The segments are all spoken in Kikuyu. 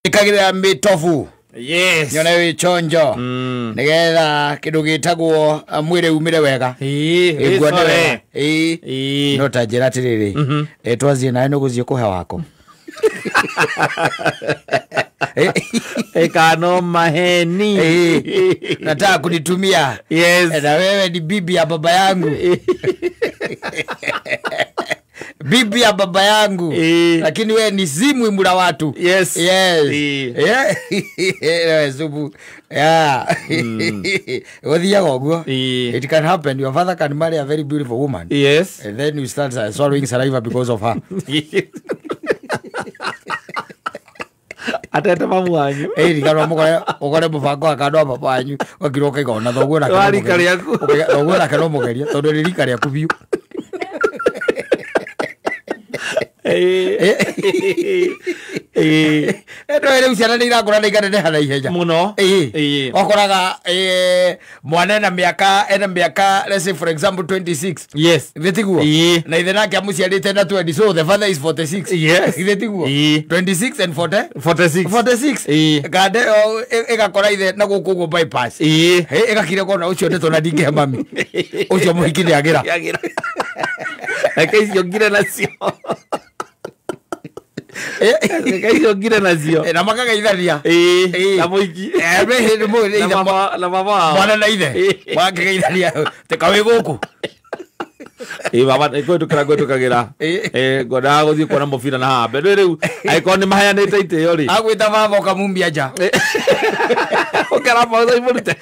Ĩkagĩrĩra mĩtobu. Yes. Nyone wĩ chonjo. Nĩgetha kĩndũ gĩtagwo mwĩrĩ umĩre wega. Ĩĩ, Nguone wĩcore. wega. Ĩĩ. Ĩĩ. No ta njĩra atĩrĩrĩ, twathiĩ nawe nĩ ũgũthiĩ kũhe wako. Ĩkano maheni. Ĩĩ. Nataka kunitumia. Yes. Na wewe ni bibi ya baba yangu. Bibi ya baba yangu. Lakini wewe ni zimwi mula watu. Yes. Yes. Ĩĩ. Yeah. Subu. Yeah. Gũthiaga ũguo. Ĩĩ. It can happen. Your father can marry a very beautiful woman. Yes. And then you start swallowing saliva because of her. Atete mamu wanyu. Ĩĩ kana mũkore ũkore mũbango wa kando wa baba wanyu wakirwo ũkaiga ona thoguo nake Wa no rika mũgerie. rĩaku. Ũkaiga thoguo nake no mũgerie tondũ nĩ rika rĩaku biũ. Ĩĩ. Ĩĩ. Ĩno rĩu ciana nĩ irakũra na ikaneneha na ihenya. Mũno. Ĩĩ. Ĩĩ. Ũkoraga mwana ena mĩaka let's say for example 26. Yes. Githĩ tiguo? Ĩĩ. Na ithe nake amũciarĩte na 20, so the father is 46. Yes. Githĩ tiguo? Ĩĩ. 26 and 40? 46. 46. Ĩĩ. Kande ĩyo ĩgakora ithe na gũkũ ũguo bypass. Ĩĩ. Hĩ, ĩgakira kona ũcio ndeto na ndingĩhe mami. Ũcio mũhiki nĩ agĩra. Agĩra. Reke icio ngire nacio. Reke icio ngire nacio. Na makageithania. Ĩĩ. Ĩĩ. Na mũhiki. Hĩndĩ mũĩ Na ithe mama na mama wao. mwana na ithe. Ĩĩ. Makĩgeithania teka wĩ gũkũ. Ĩĩ baba nĩ kwĩtũkagĩra. Ĩĩ. Ĩĩ ngwendaga gũthiĩ kuona mũbira na haha mbere rĩu angĩkorwo nĩ maheanĩte itĩo rĩ. Agwĩta baba ũkamumia nja. Ũkera mothe imũrute.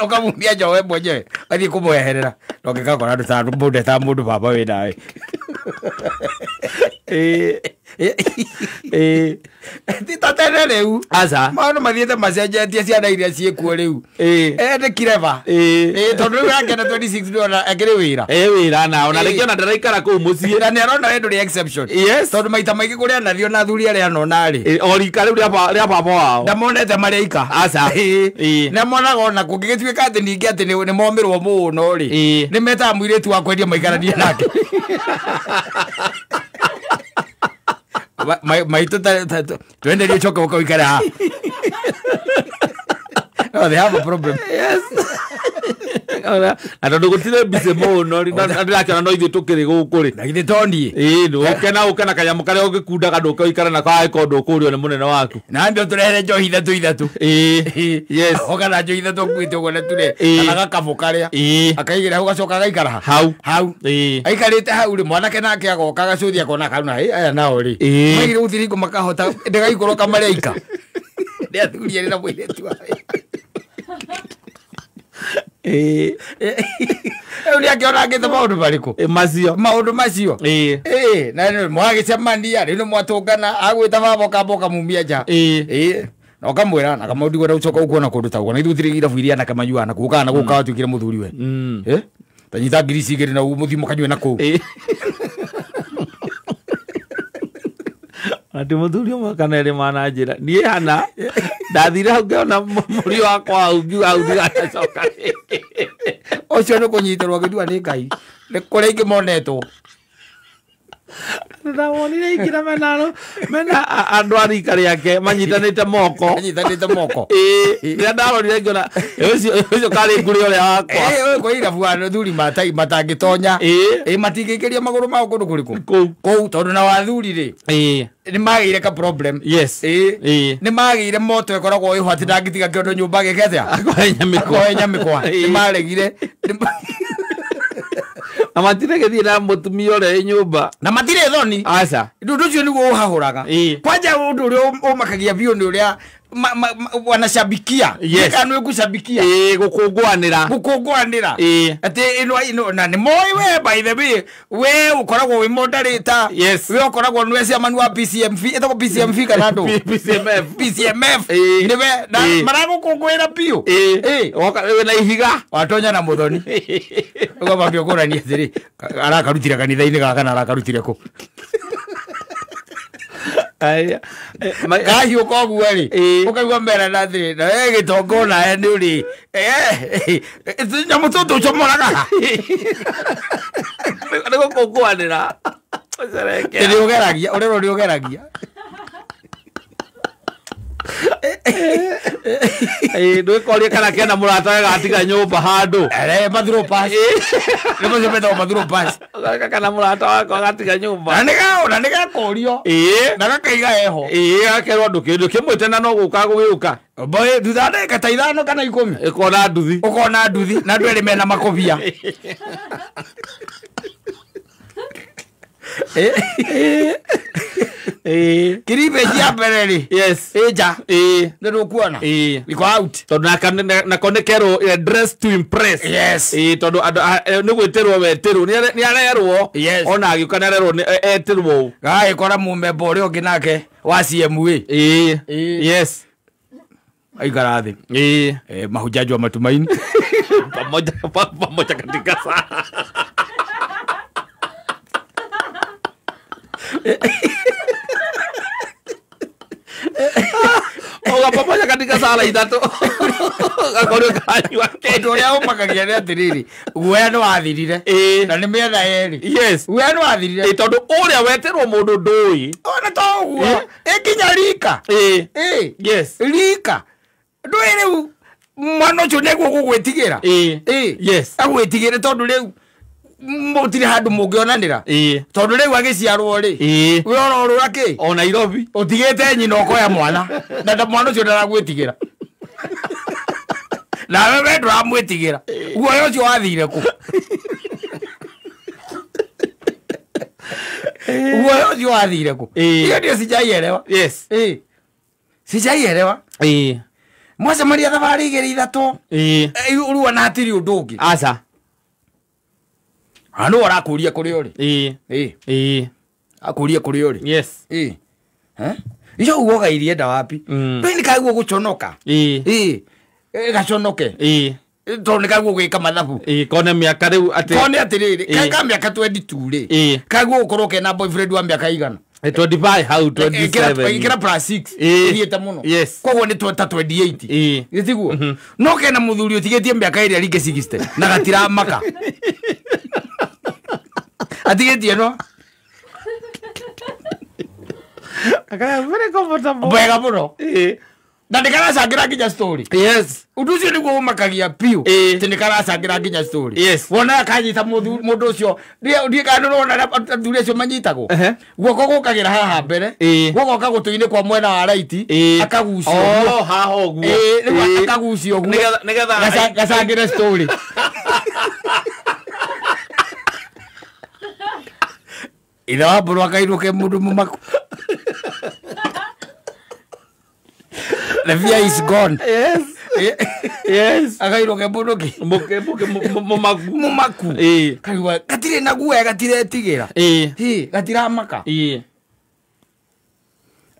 Ũkamumia nja we mwenyewe. Athiĩ kũmweherera. Na ũngĩgakora mũndũ ta mũndũ baba wĩ nawe. Ĩĩ. Ĩĩ. Ti ta tene rĩu. Aca. Maũndũ mathiĩte macenjetie ciana iria ciĩkuo rĩu. Ĩĩ. Nĩ kireba. Ĩĩ. Ĩĩ tondũ rĩu akena 26 nĩona akĩrĩ wĩra. Ĩĩ wĩra na ona Ĩĩ. rĩngĩ ona ndaraikara kũu mũciĩ. Na nĩ arona we ndũrĩ exception. Yes. Tondũ maita maingĩ kũrĩa anathio na athuri arĩa anona rĩ. Ĩĩ, o rika rĩu rĩa baba wao. Ndamonete marĩ aika. Aca. Ĩĩ. Ĩĩ. Na monaga ona kũngĩgĩtuĩka atĩ ningĩ atĩ nĩ momĩrwo mũno rĩ. Ĩĩ. Nĩ metaga mũirĩtu wa kwendia maikaranie nake. Maitũ twenderie ũcoke ũka ũikare haha. No, they have a problem. Yes. Na tondũ gũtirĩ mbici mũno rĩ, na ndĩrakĩona no ithuĩ tũkĩrĩ gũkũ rĩ. Na githĩ to niĩ. Ĩĩ ndũke na ũke na kanyamũ karĩa ũngĩkundaga ndũke ũikare nako angĩkorwo ndũkũrio nĩ mũnene waku. Na ndio tũrehere njohi ithatũ ithatũ. Ĩĩ. Yes. Oka na njohi ithatũ akuĩte ũguo na ture. Ĩĩ. Kana gakabũ karĩa. Ĩĩ. Akaigĩra hau gacoka agaikara ha. Hau. Hau. Ĩĩ. Aikarĩte hau rĩ mwanake nake agoka agacũthia akona kau na aya nao rĩ. Ĩĩ. Maigire gũthiringo makahota ndĩgaikũrũka marĩ aika. Nĩ athuri erĩ na mũirĩtu wao. Ĩĩ. Rĩu nĩ akĩona angĩte maũndũ marĩkũ? Ĩĩ, macio. Maũndũ macio. Ĩĩ. Ĩĩ, na nĩ mwagĩcemania rĩu nĩ mwatũngana agwĩta baba ũkamba ũkamumia nja. Ĩĩ. Ĩĩ. Na ũkamwĩra na kamũndũ ndigwenda gũcoka ũkuona kũndũ ta ũguo na ithuĩ gũtirĩ irabu iria anake manyuaga na kũu kana na gũka watuĩkire mũthuri we. Eh? Ta nyita ngiri ici igĩrĩ na mũthiĩ mũkanyue na kũu. Ĩĩ. Atĩ mũthuri ũmwe kana erĩ mananjĩra niĩ hana ndathire hau ngĩona mũriũ wakwa hau ngiuga hau ndiganacoka rĩngĩ. Ũcio nĩ kũnyitĩrwo agĩtua nĩ Ngai. Nĩ kũrĩa ingĩ monetwo. Ndawonire ingĩra mena andũ a rika rĩake manyitanĩte moko. Manyitanĩte moko. Ĩĩ, rĩrĩa ndarorire ngĩona ũcio karĩ ngũrĩ ũrĩa wakwa. Ĩĩ, kwĩ irabu athuri matangĩtonya. Ĩĩ. Ĩĩ, matingĩikĩria magũrũ mao kũndũ kũrĩkũ? Kũu. Kũu tondũ na athuri rĩ. Ĩĩ. Nĩ magĩire ka problem. Yes. Ĩĩ. Ĩĩ. Nĩ magĩire moto ĩkoragwo ĩho atĩ ndangĩtiga kĩondo nyũmba agĩke atĩa? Akohenya mĩkwa. Akohenya mĩkwa. Ĩĩ. Nĩ maregire. Na matirĩ gĩthiĩ na mũtumia ũrĩa ĩ nyũmba. Na matirĩ thoni. Aca. Ũndũ ũcio nĩguo ũhahũraga. Ĩĩ. Kwanja ũndũ ũrĩa ũmakagia biũ nĩ ũrĩa wanashabikia. Yes. Kana nĩ gũcabikia. Ĩĩ, gũkũngũanĩra. Gũkũngũanĩra. Ĩĩ. Atĩ ĩno ĩno na nĩ moĩ we by the way we ũkoragwo wĩ moderator. Yes. We ũkoragwo nĩwe chairman wa PCMV, ĩtagwo PCMV kana ndũ? PCMF. PCMF. Ĩĩ. Nĩwe na Ĩĩ. maragũkũngũĩra biũ. Ĩĩ. Ĩĩ. Woka wĩna ihiga. Watonya na mũthoni. Ũkamwambia ũkũrania atĩrĩ, arakarutire kanitha-inĩ gaka kana arakarutire kũ? Aya. Kahiũka ũguo rĩ, Ĩĩ. ũkaigua merana atĩrĩ, na we gĩtonga onawe nĩ ũrĩ nyamũ tũtũ ũcomoraga ha? Nĩ gũkũngũanĩra. Gũcerekea. Nĩ ũgeragia, ũrerwo nĩ ũgeragia. Ndwikorie kana kena mũrata wega atiga nyũmba handũ. Mathuro pass. Nĩ macio metagwo mathuro pass. Kana mũrata wakwa agatiga nyũmba. Na nĩga na nĩgakorio. Na gakaiga eho. Gakerwo ndũkĩmwĩte na no gũka gũgĩũka. Boy thutha ndagĩka ta 5 kana 10. Ĩkona nduthi. Ũkona nduthi na andũ erĩ mena makobia. Kiribe ya mbere rĩ. Yes. Ĩnja. Nĩ ndũkuona. Iko out. Tondũ nako nĩ kerwo dress to impress. Yes. Tondũ andũ nĩ gwĩtĩrwo wetĩrwo nĩ arerwo. Yes. Ona agĩũka nĩ arerwo etĩrwo. Gagĩkora mũmemba ũrĩa ũngĩ nake wa CMA. Yes. Aikara thĩ. Mahujaji wa matumaini. Pamoja katika saa. Oga pamoja katika sala ithatũ. Gakorwo kanyua kĩ. Ũndũ ũrĩa ũmakagia nĩ atĩrĩrĩ, guoya nĩ wathirire. Na nĩ mĩetha yerĩ. Yes. Guoya nĩ wathirire. Tondũ ũrĩa wetĩrwo mũndũ ndũĩ. Ona to ũguo. Ĩkinya rika. Yes. Rika. Ndũĩ rĩu mwana ũcio nĩguo gũgwĩtigĩra. Yes. Agwĩtigĩre tondũ rĩu mũtirĩ handũ mũngĩonanĩra. Tondũ rĩu agĩciarwo rĩ, we ũrorũra kĩ? O Nairobi. Ũtigĩte nyina ũkoya mwana. Na mwana ũcio ndaragwĩtigĩra. Nawe we ndũramwĩtigĩra. Guoya ũcio wathire kũ? Guoya ũcio wathire kũ? Hiyo ndio sijaielewa. Yes. Sijaielewa. Mwacemania thabarĩ igĩrĩ ithatũ. Rĩu ona hatirĩ ũndũ ũngĩ. Aca. Ano arakũria kũrĩa ũrĩ. Akũria kũrĩa ũrĩ. Yes. Icio uoga irienda wapi? Ndũĩ nĩ kaguo gũconoka. Gaconoke. Tondũ nĩ kaguo gwĩka mathabu. Kone mĩaka rĩu atĩ. Kone atĩrĩrĩ, ka mĩaka 22 rĩ. Kaguo gũkorwo kena boyfriend wa mĩaka igana. 25 hau 27. Ikĩra plus 6. Ĩthiĩte mũno. Yes. Koguo nĩ ta 28. Gĩtiguo? No kena mũthuri ũtigĩtie mĩaka ĩrĩa ringĩ 60 na gatiramaka. Atigĩtie no? Akaya very comfortable. Wega mũno. Na nĩkaracangĩra nginya story. Yes. Ũndũ ũcio nĩguo ũmakagia piũ. Atĩ nĩkaracangĩra nginya story. Yes. Wonaga kanyita mũndũ ũcio. Ndiĩ kana nĩũrona athuri acio manyitagwo. Guoko gũkagĩra haha mbere. Guoko gũtũ-inĩ kwa mwena wa right. Akagucio. Oh, haha ũguo. Rĩu akagucio ũguo. Nĩgetha gacangĩre story. Ithe wa mbũrũ akairwo ke mũndũ mũmaku. The fear is gone. Yes. Yes. Akairwo ke mũndũ kĩ? Mũmaku. Mũmaku. Kaigua gatirĩ na guoya gatiretigĩra. Gatiramaka.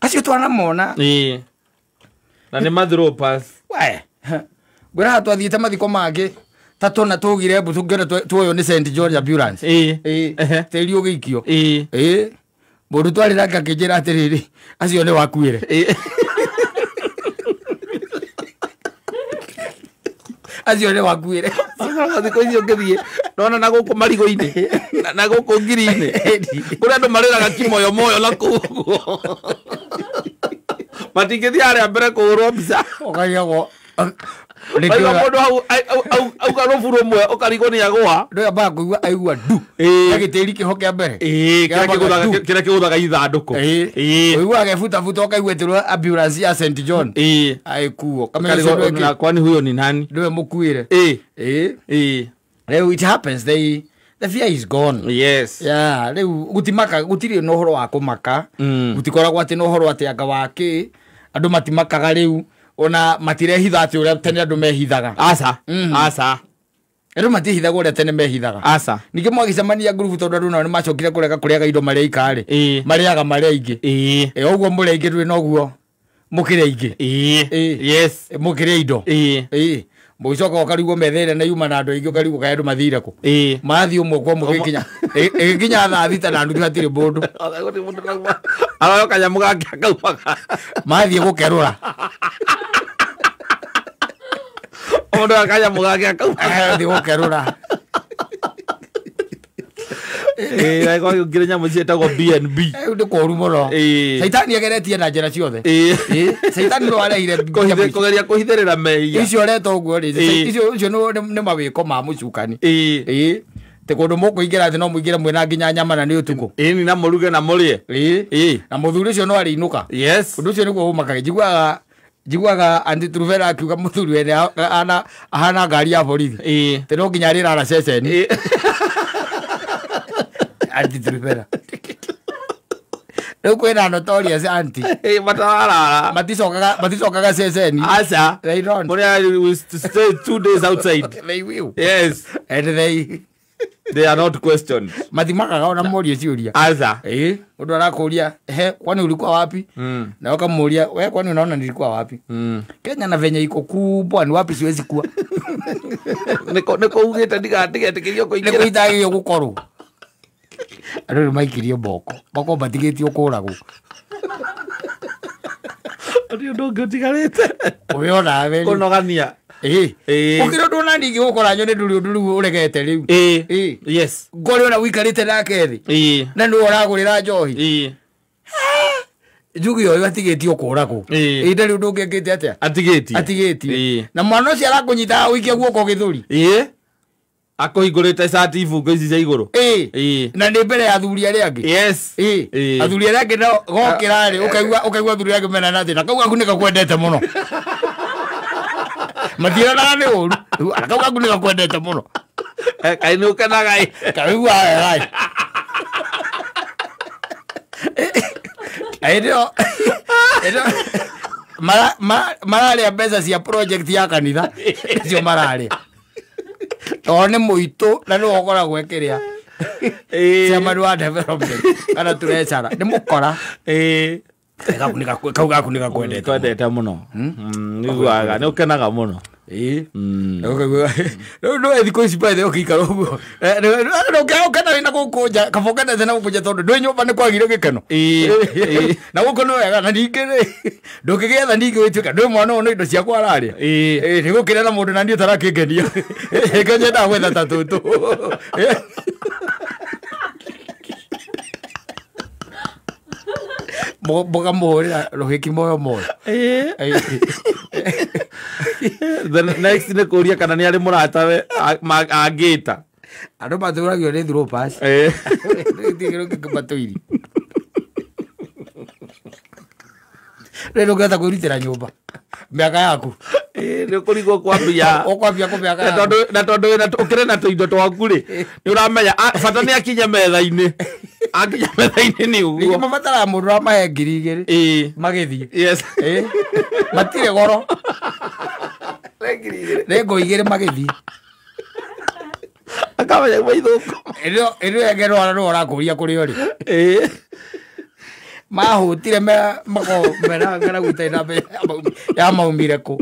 Acio twanamona. Na nĩ mathrow pass. We. Ngwĩraga twathiĩte mathiko mangĩ ta tũna tũgire mbu tũngĩona tuoywo nĩ St George ambulance. Tĩri ũgĩikio. Mũndũ twarĩ nake akĩnjĩra atĩrĩrĩ, acio nĩ wakuĩre. Acio nĩ wakuĩre. Thikũ icio ngĩthiĩ ndona na gũkũ marigũ-inĩ na gũkũ ngiri-inĩ kũrĩa andũ marĩraga kimoyo moyo na kũu ũguo. Matingĩthiĩ harĩa mbere kũhũrwo mbica. Ũkaigagwo Ũkaigua mũndũ hau auga rũbu rũmwe ũkarigwo nĩ agũa. Ndũĩ ambaga kũigua aigua ndu. Gagĩtĩri kĩho kĩa mbere. Kĩrĩa kĩgũthaga ithandũkũ. Ũiguaga gebutabuta ũkaigua ĩtĩrwo ambulance ya St John. Agĩkuo. Kamenya kwani huyo ni nani? Ndũwe mũkuĩre. Rĩu it happens, the fear is gone. Yes. Yeah, rĩu gũtimaka gũtirĩ na ũhoro wa kũmaka. Gũtikoragwo atĩ na ũhoro atĩ anga wa kĩ. Andũ matimakaga rĩu. Ona matirehitha atĩ ũrĩa tene andũ mehithaga. Aca. Aca. Andũ matihithaga ũrĩa tene mehithaga. Aca. Ningĩ mwagĩcemania ngurubu tondũ andũ nao nĩmacokire kũrega kũrĩaga indo marĩ aika rĩ. Marĩaga marĩ aingĩ. Ũguo mũrĩ aingĩ ndũrĩ na ũguo mũkĩrĩ aingĩ. Yes. Mũkĩrĩ indo. Mũgĩcoka ũkarigwo metha ĩrĩa na yuma na andũ aingĩ ũkarigwo kaĩ andũ mathire kũ. Marathiĩ ũmwe kwa ũmwe gĩkinya. Ĩgĩkinya thaa 6:30 hatirĩ mũndũ. Aroyo kanyamũ gake akaumaga. Mathiĩ gũkerũra. Mũndũ akanyamũ gake akaumaga. Athiĩ gũkerũra. Ĩĩ nyamũ ciĩtagwo BNB. Nĩ kũũru mũno. Caitani ageretie na njĩra ciothe. Caitani no arehire kũgeria kũhithĩrĩra mehia. Icio ũreta ũguo rĩ, icio nĩ mawĩko ma mũcukani. Ĩĩ. Te kũndũ mũkũingĩra thĩ no mũingĩre mwĩna nginya nyama na nĩ ũtukũ. Ĩni na mũruge na mũrĩe. Ĩĩ. Na mũthuri ũcio no arĩinũka. Yes. Ũndũ ũcio nĩguo ũmakaga. Njiguaga Aunty Truvera akiuga mũthuri wene ahana ngari ya borithi. Ĩĩ. Te no nginya arĩrara ceceni. Aunty Truvera. Rĩu kwĩna notorious aunty. Matararara. Maticokaga ceceni. Aca. They don't. Mũrĩa will stay 2 days outside. They will. Yes. And they are not questioned. Mathimakaga ona morie ciũria. Aca. Mũndũ arakũria, he, kwani ulikuwa wapi? Na ukamuuria, we kwani unaona nilikuwa wapi? Kenya na venye iko kubwa ni wapi siwezi kuwa. Niko ugite ndigatigĩtĩkĩrio kũingĩra. Niko itagĩrĩirwo gũkorwo. Andũ nĩ maikirio mboko. Mboko matigĩtio kũragwo. Ũndũ ũngĩ ũtigarĩte. Ũwe onawe. Kũnogania. Ũkĩrĩ ũndũ ona ningĩ gũkora nyone ndũrĩ ũndũ rĩu ũregete rĩu. Yes. Ngore ona ũikarĩte nake thĩ. Na nĩwe ũragũrĩra njohi. Njuge ũyũ atigĩtio kũragwo. Ĩ ndarĩ ũndũ ũngĩ ekĩte atĩa? Atigĩtie. Atigĩtie. Na mwana ũcio arakũnyita ũikie guoko gĩthũri. Akũhingũrĩte cati ibungo ici cia igũrũ. Na nĩ mbere ya athuri arĩa angĩ. Yes. Athuri arĩa angĩ nao gokĩra rĩ, ũkaigua athuri arĩa angĩ mena na thĩna. Kau gaku nĩ gakwendete mũno. Matiranaga nĩ ũru. Kau gaku nĩ gakwendete mũno. Kaĩ nĩ ũkenaga ĩ. Kaigua wega ĩ. Ĩno mararĩa mbeca cia project ya kanitha. Icio mararĩa. Tondũ nĩ mũitũ na nĩwe ũkoragwo ekĩrĩa. Chairman wa development kana treasurer nĩ mũkora. Kau gaku nĩ gakwendete. Kwendete mũno. Nĩguaga nĩ ũkenaga mũno. Rĩu no thikũ ici by the way ũkĩikara ũguo. Ũkena wĩna gũkũ nja, kaba ũkenete na gũkũ nja tondũ ndwĩ nyũmba nĩ kwagire gĩkeno. Na gũkũ nĩ wega na ningĩ rĩ, ndũngĩgĩetha ningĩ wĩtuĩka ndwĩ mwana ũyũ nĩ indo ciakwa ararĩa. Nĩ gũkĩrĩa na mũndũ na niĩ ũtarakĩngenia. Nĩkĩo nyendaga gwetha ta tũtũ. Mũkamũhũrĩra rũhĩki moyo moyo. The next nĩ kũria kana nĩ arĩ mũratawe angĩta. Andũ matũragio nĩ thropas. Matũiri. Rĩu ndũngĩhota kwĩrutĩra nyũmba mĩaka yaku. Nĩ ũkũrigwo kwambia. Ũkwambia kũ mĩaka yaku. Na tondũ ũkĩrĩ na tũindo twaku rĩ, nĩ ũramenya bata nĩ akinye metha-inĩ. Akinya metha-inĩ nĩ ũguo. Ningĩ mabataraga mũndũ ũramahe 2,000. Magĩthiĩ. Yes. Matirĩ goro. Nĩ ngo 2 magĩthiĩ. Akamenya maithũkũ. Ĩno ĩngerwara nĩwe ũrakũria kũrĩa ũrĩ. Mahũtire mena ng'aragu ĩtarĩ na mbeca ya maumire kũ.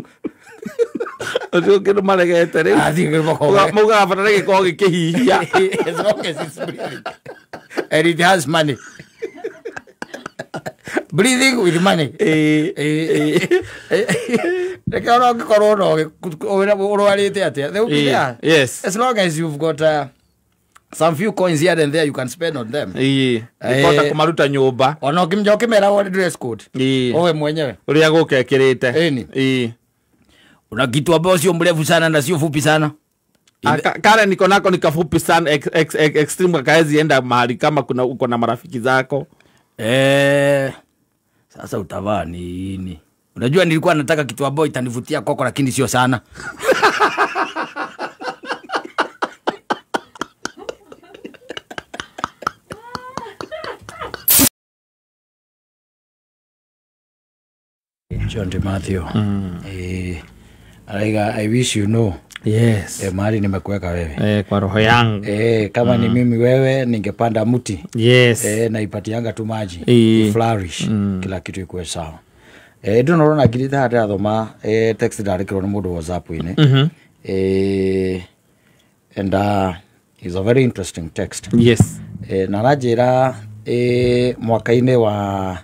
Ũcio ũngĩ maregete rĩu. Maugaga bata nĩ gĩkorwo gĩkĩhihia. As long as it's breathing. And it has money. Breathing with money. Reke ona ũngĩkorwo no ũrwarĩte atĩa. They will be there. Yes. As long as you've got some few coins here and there you can spend on them. Ũkahota kũmaruta nyũmba. Ona ũkĩmera wone dress code. Owe mwenyewe. Ũrĩa gũka ekĩrĩte. Una kitu ambao sio mrefu sana na sio fupi sana. Kale niko nako ni kafupi sana extreme kaezi enda mahali kama kuna uko na marafiki zako. Sasa utavaa nini? Unajua nilikuwa nataka kitu ambao itanivutia kwako lakini sio sana. John DiMatteo. I wish you know. Yes. Mahali nimekuweka wewe. Kwa roho yangu. Kama ni mimi wewe ningepanda mti. Yes. Na ipatianga tu maji. Flourish. Kila kitu ikuwe sawa. Ndio naona ngirita hata thoma text ndarikirwo ni mundu WhatsApp ini. And it's a very interesting text. Yes. Na ranjira mwaka-inĩ wa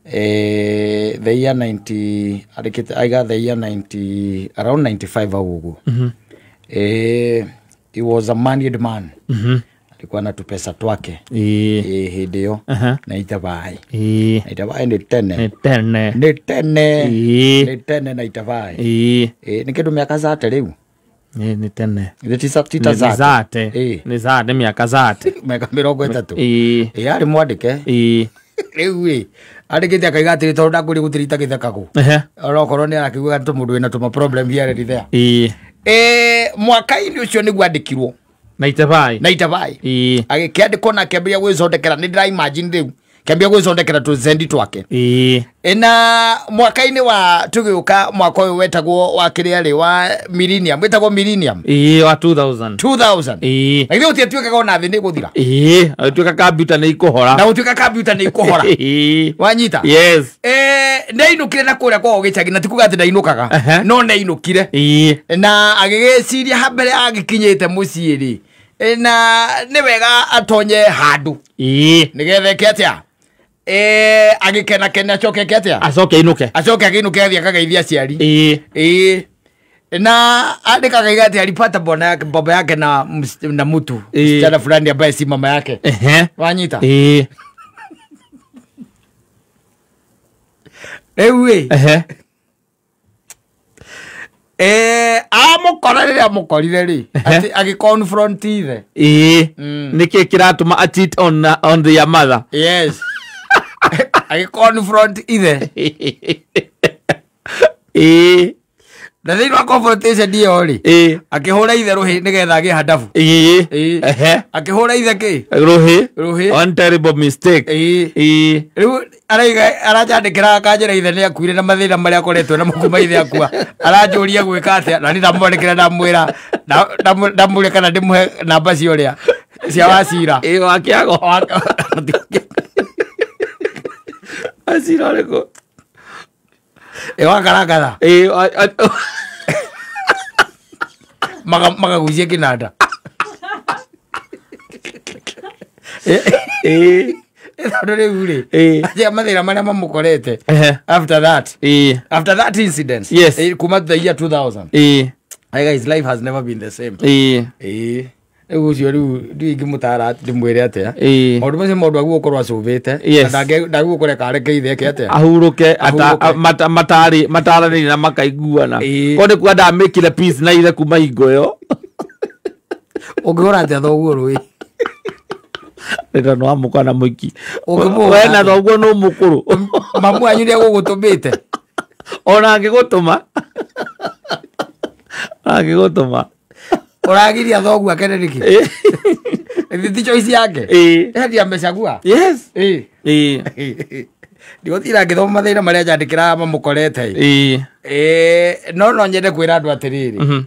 the year 90 I got the year 90 around 95 au uguo. He was a married man. Alikuwa na tupesa twake. Ĩĩ. Ĩ hĩndĩ ĩyo. Aha. Na itabai. Ĩĩ. Na itabai nĩ tene. Nĩ tene. Nĩ tene. Ĩĩ. Nĩ tene na itabai. Ĩĩ. Ĩ nĩ kĩndũ mĩaka zate rĩu. Ĩ, nĩ tene. Nĩ tita Nĩ zate. zate. Ĩĩ. Nĩ zate mĩaka zate. Mĩaka 30. Ĩĩ. Ĩ arĩ mwandĩke. Ĩĩ. Rĩu ĩ andĩkĩte akaiga atĩrĩ tondũ ndakwĩrĩ gũtirĩ gĩthekagwo. Ehe. Onokorwo nĩ arakiuga atĩ mũndũ wĩna tũma problem here and there. Ĩĩ. Mwaka-inĩ ũcio nĩguo andĩkirwo Na itabai. na itabai. Ĩĩ. Agĩkĩandĩkwo na akĩambĩrĩria gwĩcondekera nĩ ndĩra imagine rĩu kĩambia gwĩcondekera tũcendi twake. Ĩĩ. Na mwaka-inĩ wa tũgĩũka mwaka ũyũ wetagwo wa kĩrĩa rĩ wa millennium wĩtagwo millennium Ĩĩ wa 2000. 2000. Ĩĩ. Na githĩ gũtiatuĩkaga ona thĩ nĩ gũthira. Ĩĩ. Agĩtuĩka kambiuta nĩ ikũhora. Na gũtuĩka kambiuta nĩ ikũhora. Ĩĩ. Wanyita? Yes. Nĩainũkire na kũrĩa kwao gĩcagi na ti kuga atĩ ndainũkaga Ehe. no nĩainũkire. Ĩĩ. Na agĩgĩciria ha mbere agĩkinyĩte mũciĩ rĩ na nĩ wega atonye handũ Ĩĩ. nĩgetha eke atĩa agĩkenakena acoke eke atĩa Acoke ainũke. acoke akĩinũke athiĩ akageithia aciari. Ĩĩ. Ĩĩ. Na andĩka akaiga atĩ alipata bwana yake baba yake na na mtu Ĩĩ. msichana fulani ambaye si mama yake. Ehe. Wanyita? Ĩĩ. Rĩu ĩ Ehe. Amũkora rĩrĩa amũkorire rĩ atĩ agĩconfront ithe. Ĩĩ. Nĩkĩ kĩratũma a cheat on their mother? Yes. Agĩconfront ithe. Ĩĩ. Na thĩinĩ wa confrontation ĩyo rĩ Ĩĩ. akĩhũra ithe rũhĩ nĩgetha agĩe handabu. Ĩĩ. Ĩĩ. Ehe. Akĩhũra ithe kĩ? Rũhĩ. Rũhĩ. One terrible mistake. Ĩĩ. Ĩĩ. Rĩu araiga aranjandĩkĩra akanjĩra ithe nĩ akuire na mathĩna marĩa akoretwo namo kuma ithe akua. Aranjũria gwĩka atĩa na niĩ ndamwandĩkĩra ndamwĩra ndamũria kana ndĩmũhe namba cia ũrĩa cia Wacira. Ĩĩ wa Kĩago. Wacira ũrĩkũ? Ĩ wa Karangatha. Ĩĩ. Makagucie kĩnanda. Ĩĩ. Tondũ rĩu rĩ Ĩĩ. anjĩra mathĩna marĩa mamũkorete Ehe. after that. Ĩĩ. After that incident. Yes. Kuma the year 2000. Ĩĩ. Hey guys, life has never been the same. Ĩĩ. Ĩĩ. Rĩu ũcio rĩu ndiũĩ ingĩmũtara ndĩmwĩre atĩa. Ĩĩ. Maũndũ macio mũndũ agĩrĩirwo gũkorwo acũvĩte. Yes. Na ndagĩrĩirwo kũreka areke ithe eke atĩa. Ahurũke Ahurũke. mataranĩrie na makaiguana. Ĩĩ. Korwo nĩ kuga ndamĩkire peace na ithe kuma hingo ĩyo. Ũngĩhũra atĩa thoguo rũĩ? Nĩ tondũ wa mũka na mũiki. Ũngĩmũhũra We na atĩa? thoguo nĩ mũkũrũ. Mamu wanyu nĩ egũgũtũmĩte. Ona angĩgũtũma. Angĩgũtũma. Ũragiria thoguo akene nĩkĩ? Ĩĩ. Ĩthi ti choice yake. Ĩĩ. Ĩĩ amechagua. Yes. Ĩĩ. Ĩĩ. Ndigũtinda ngĩthoma mathĩna marĩa njandĩkĩra mamũkorete. Ĩĩ. Ĩĩ no nyende kwĩra andũ atĩrĩrĩ. Mhm.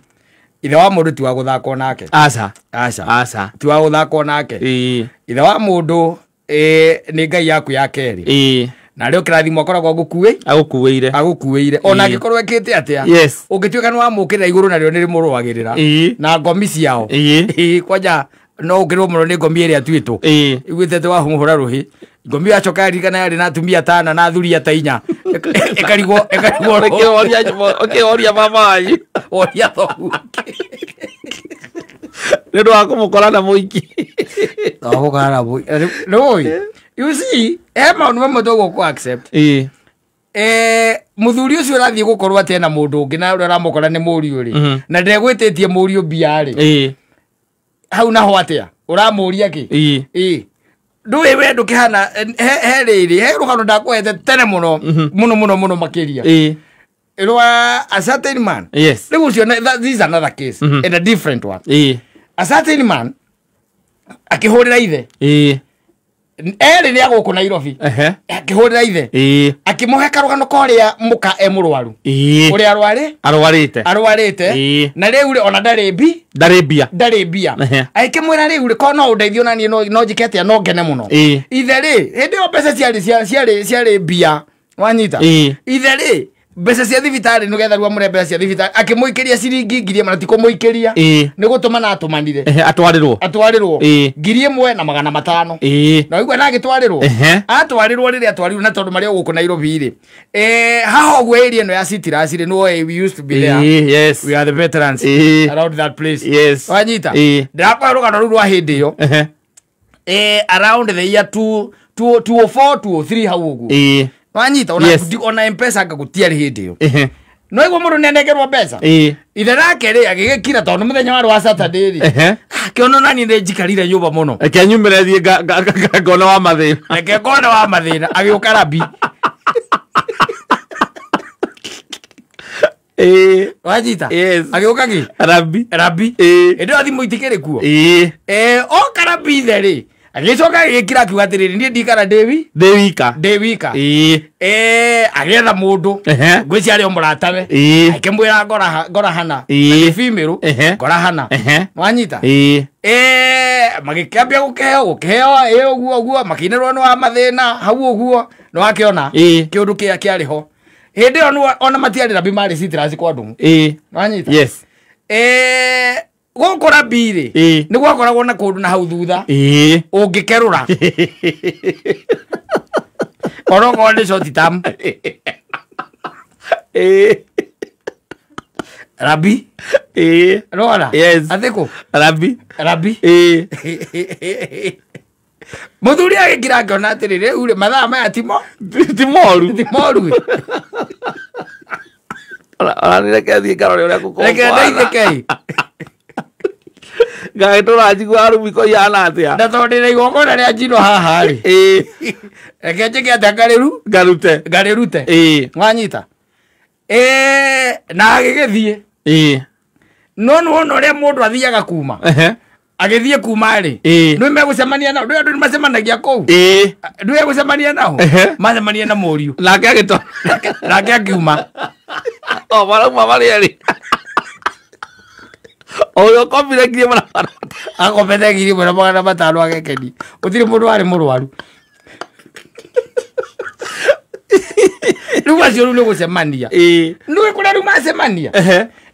Ithe wa mũndũ ti wa gũthakwo nake. Aca. Aca. Aca. Ti wa gũthakwo nake. Ĩĩ. Ithe wa mũndũ nĩ Ngai yaku ya kerĩ. Ĩĩ. Na rĩo kĩrathimo akoragwo Agũkuĩire. agũkuĩire. Ona Ĩĩ. angĩkorwo ekĩte atĩa. Yes. Ũngĩtuĩka nĩ wamũkĩrĩra igũrũ narĩo nĩ rĩmũrũagĩrĩra. Ĩĩ. Na ngomi ciao. Ĩĩ. Ĩĩ kwanja no ũkĩrwo mũno nĩ ngomi ĩrĩa atuĩtwo. Ĩĩ. Iguĩte atĩ wamũhũra rũhĩ. Ngomi yacoka yaririkana yarĩ na atumia atano na athuri ata inya. Ĩkarigwo ĩkarigwo Ũkĩhoria mama wanyu. Woria thoguo. Nĩ ũndũ wa kũmũkora na mũiki. Wamũkora na mũiki. Nĩũĩ. You see, he maũndũ mamwe tũgũ kũ accept. Ĩĩ. Mũthuri ũcio ũrathiĩ gũkorwo atĩ ena mũndũ ũngĩ na ũrĩa ũramũkora nĩ mũriũ rĩ. Mhm. Na ndegwĩtĩtie mũriũ mbia rĩ. Ĩĩ. Hau naho atĩa? Ũramũria kĩ? Ĩĩ. Ĩĩ. Ndũĩ we ndũkĩhana he rĩrĩ he rũgano ndakũhete tene mũno mũno mũno mũno makĩria. Ĩĩ. Rwa a certain man. Yes. Rĩu ũcio this is another case Mhm. and a different one. Ĩĩ. A certain man akĩhũrĩra ithe. Ĩĩ. Erĩ nĩ agũkũ Nairobi. Ehe. Akĩhũrĩra ithe. Ĩĩ. Akĩmũhe karũgano ka ũrĩa mũka e mũrwaru. Ĩĩ. Ũrĩa arwarĩ? Arwarĩte. Arwarĩte. Ĩĩ. Na rĩu rĩ ona ndarĩ mbi. Ndarĩ mbia. Ndarĩ mbia. Ehe. Agĩkĩmwĩra rĩu rĩ korwo no ũndeithie ona niĩ no njĩke atĩa no ngene mũno. Ĩĩ. Ithe rĩ hĩndĩ ĩyo mbeca ciarĩ mbia. Wanyita? Ĩĩ. Ithe rĩ mbeca cia thibitarĩ nĩgetha rĩu amũre mbeca cia thibitarĩ akĩmũikĩria ciringi 1000 na ti kũmũikĩria. Ĩĩ. Nĩ gũtũmana atũmanire. Ehe, atwarĩrwo. Atwarĩrwo. Ĩĩ. 1500. Ĩĩ. Na waigua na agĩtwarĩrwo. Ehe. Atwarĩrwo rĩrĩa atwarirwo na tondũ marĩ o gũkũ Nairobi rĩ. Haha ũguo area ĩno ya Citrus rĩ, no we used to be there. Ĩĩ, yes. We are the veterans Ĩĩ. around that place. Yes. Wanyita? Ĩĩ. Ndĩrakũhe rũgano rũu rwa hĩndĩ ĩyo. Ehe. Around the year 204 203 hau ũguo. Wanyita ona ona M-Pesa anga gũtiarĩ hĩndĩ ĩyo. No igua mũndũ nĩanengerwo mbeca. Ithe nake rĩ agĩgĩkira tondũ mũthenya warĩ wa Saturday rĩ. Akĩona nani nĩ njikarire nyũmba mũno. Reke nyumĩre thiĩ ngone wa mathĩna. Reke ngone wa mathĩna agĩũka rabi. Wanyita? Agĩũka kĩ? Rabi. Rabi. Hĩndĩ ĩyo thimũ itikĩrĩ kuo. Oka rabi ithe rĩ. Agĩcoka agĩkira akiuga atĩrĩrĩ niĩ ndikara ndĩ wika. Ndĩ wika. Agĩetha mũndũ. Ngwĩciria arĩ o mũratawe. Akĩmwĩra ngora hana. Nĩ female. Ngora hana. Wanyita? Magĩkĩambia gũkĩheo ũguo ũguo makĩinĩrwo nĩ wa mathĩna hau ũguo nĩ wakĩona kĩũndũ kĩrĩa kĩarĩ ho. Hĩndĩ ĩyo ona matiarĩ rabi marĩ citrus kwa Ndung'u. Wanyita? Yes. Gũkũ rabi rĩ nĩ gwakoragwo na kũndũ na hau thutha ũngĩkerũra onokorwo nĩ short term. Rabi. Rora. Yes. Athĩkũ? Rabi. Rabi. Mũthuri agĩkira akĩona atĩrĩrĩ rĩu rĩ mathaa maya ti moru. Ti moru. Ona nĩ reke thiĩ ngarore ũrĩa gũkoragwo. Reke ndeithĩke. Ngagĩtũra njigua arumiko ihana atĩa. Na tondũ ndĩna igongona rĩa njino haha rĩ. Reke njĩke atĩa ngarĩrute. Ngarĩrute. Wanyita? Na agĩgĩthiĩ. No nĩwona ũrĩa mũndũ athiaga kuma. Agĩthiĩ kuma rĩ. Nĩ megũcemania nao. Ndũĩ andũ nĩ macemanagia kũu. Ndũĩ egũcemania nao. Macemania na mũriũ. Nake agĩto. Nake akiuma. O marauma marĩ erĩ. Oyo kombire ngiri ĩmwe na magana akombete 1500 agekeni. Gũtirĩ mũndũ warĩ mũrwaru. Rĩu acio rĩu nĩ gũcemania. Nĩũĩ kũrĩa rĩu macemania.